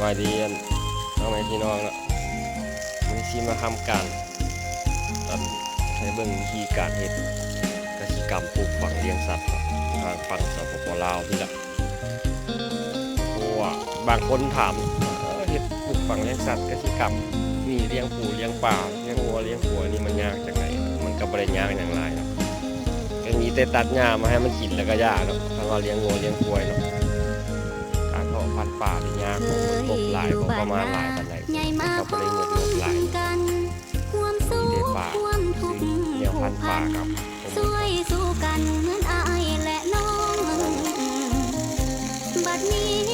ສະບາຍດີອັນ ພໍ່ແມ່ພີ່ນ້ອງເນາະ ມື້ນີ້ຊິມາທຳການ ອັນ ໃຫ້ເບິ່ງວິທີການເຮັດກະສິກຳປູກຝັງລ້ຽງສັດເນາະ ທາງຝັ່ງ ສປປ ລາວ ນີ້ລະ. ເພາະວ່າບາງຄົນຖາມ ເອີ ເຮັດປູກຝັງລ້ຽງສັດກະສິກຳ ມີລ້ຽງປູລ້ຽງປາ ລ້ຽງງົວລ້ຽງຄວາຍນີ້ມັນຍາກຈັ່ງໃດ? ມັນກະບໍ່ໄດ້ຍາກຫຍັງຫຼາຍເນາະ ກະມີແຕ່ຕັດຫຍ້າມາໃຫ້ມັນກິນແລ້ວກະຢ່າເນາະ. ຄັນວ່າລ້ຽງງົວລ້ຽງຄວາຍເນາະ ການເພາະພັນປານີ້ຍາກ ເພາະງົບປະມານຫຼາຍປານໃດ ກະບໍ່ໄດ້ງົບຫຼາຍ ມີແຕ່ປາ ຊື້ແນວພັນປາກັບ ບັດນີ້